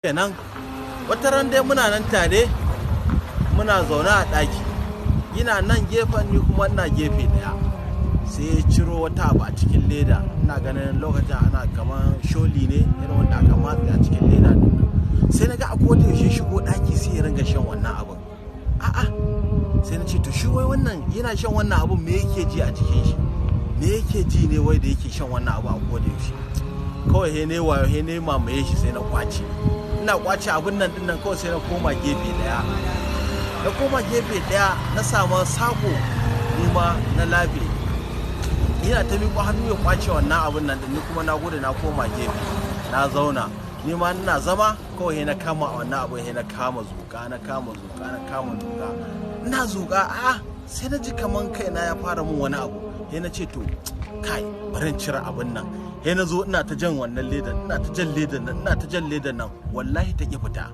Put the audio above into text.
Kenan wata ran dai muna nan tare, muna zaune a ɗaki, yana nan gefen, ni kuma ina gefe ɗaya. Sai ya ciro wata abu a cikin leda. Ina ganin lokacin ana kaman sholi ne, irin wanda aka matse a cikin leda din nan. Sai na ga a koda yaushe shigo ɗaki sai ya ringa shan wannan abun. A'a, sai na ce, to shi wai wannan yana shan wannan abun, me yake ji a jikin shi? Me yake ji ne wai da yake shan wannan abu a koda yaushe? Kawai he ne wayo, he ne mamaye shi, sai na kwace. Ina kwace abun nan din nan, kawai sai na koma gefe ɗaya. Na koma gefe ɗaya, na samu sako, ni ma na labe. Yana ta miƙo hannu ya kwace wannan abun nan din, ni kuma na gudu, na koma gefe na zauna. Ni ma ina zama, kawai he na kama wannan abun, he na kama zuƙa, na kama zuƙa, na kama zuƙa, ina zuƙa. A sai na ji kaman kaina ya fara mun wani abu. He na ce, to kai, bari in cire abun nan. He na zo ina ta jan wannan ledan, ina ta jan ledan nan, ina ta jan ledan nan, wallahi ta ƙi fita.